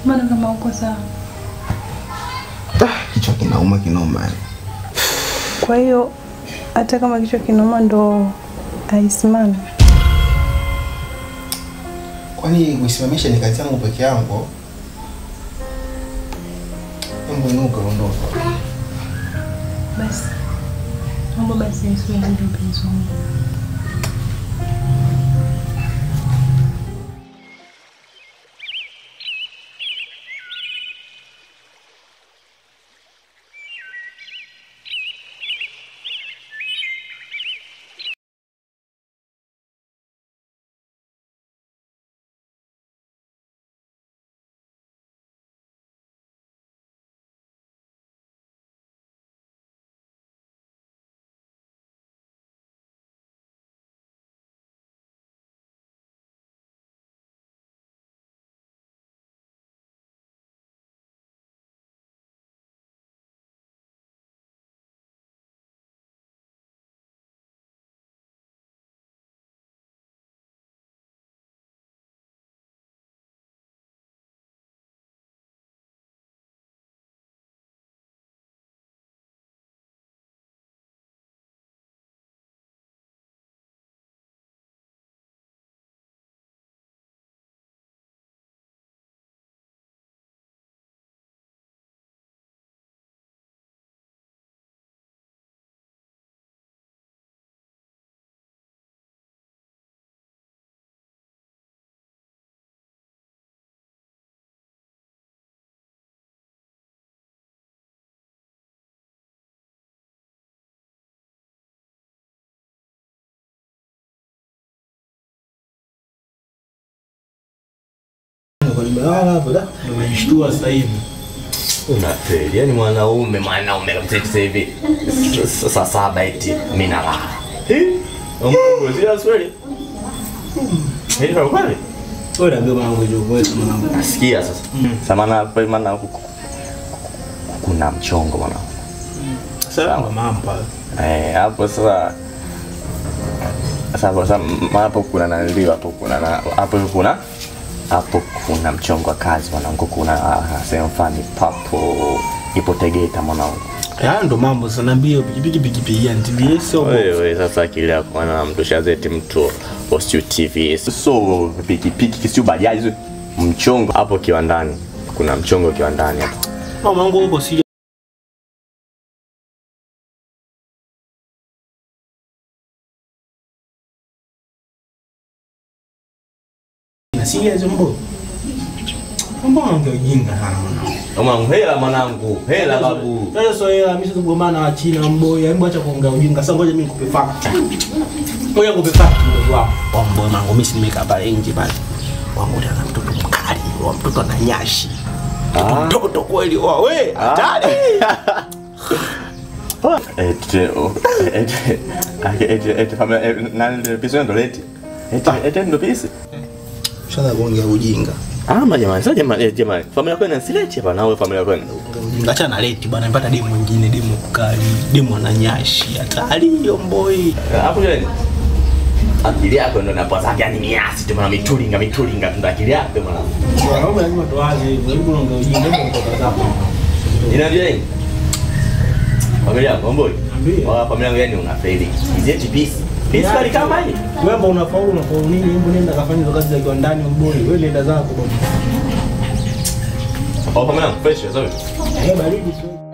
Mbona kama uko sawa? Kichwa kinauma kinoma. Kwa hiyo hata kama kichwa kinauma ndo aisimame. Kwani kuisimamisha ni kazi yangu peke yangu? Hebu inuka ondoka. Basi. Naomba basi nisiwe hivi mpenzi wangu. Nimeshtua sasa hivi. Unafeli. Yaani mwanaume kabisa sasa hivi. Saa 7 eti mimi nalala. Eh? Unamwambia kweli? Hili kwa kweli? Wewe ndio mwanangu hiyo kweli mwanangu. Nasikia sasa. Samana maana kuna mchongo mwanangu. Sasa mambo. Eh, hapo sasa sasa hapo kuna nalio hapo kuna hapo kuna hapo kuna mchongo wa kazi mwanangu, kuna sehemu fulani papo ipo Tegeta mwanangu. Haya ndo mambo sana mbio pikipiki pikipiki ya TBS au wewe sasa akili yako mwana mtu shazeti mtu post TV. So pikipiki sio bajaji mchongo hapo kiwandani. Kuna mchongo kiwandani hapo. Mama wangu uko si serious mbo. Mbona ungejinga sana mwanangu? Mwanangu hela mwanangu, hela babu. Sasa sio hela, mimi siwezi kugombana na Wachina mboy. Hebu acha kuongea ujinga. Sasa ngoja mimi nikupe fact. Ngoja nikupe fact mdogo wangu. Kwa mboy mwanangu mimi si nimekaa pale nje pale. Wangu ana mtoto mkali, wa mtoto ana nyashi. Mtoto kweli wa we, hatari. Ete familia nani pesa ndo leti. Ete ndo pesa. Sasa kuongea ujinga. Ah, jamani, sasa jamani, jamani. Familia yako inasileti hapa na wewe familia yako. Ujinga acha na leti bwana, nipata demu mwingine, demu mkali, demu ananyashi, hatari hiyo boy. Hapo jamani. Akili yako ndo inapoza yani miasi tu maana mitulinga ndo akili yako mwana. Wanaume lazima tuwaze hivyo, hebu unaongea ujinga hebu kutoka zako. Inaambia nini? Familia yako boy. Wa familia yangu yani unafeli. Izeti peace. Peace kama hii. Wewe mbona unafaulu nini? Hebu nenda kafanya hizo kazi za kiwandani boy. Wewe nenda zako bwana. Oh, familia fresh, sorry. Eh, baridi tu.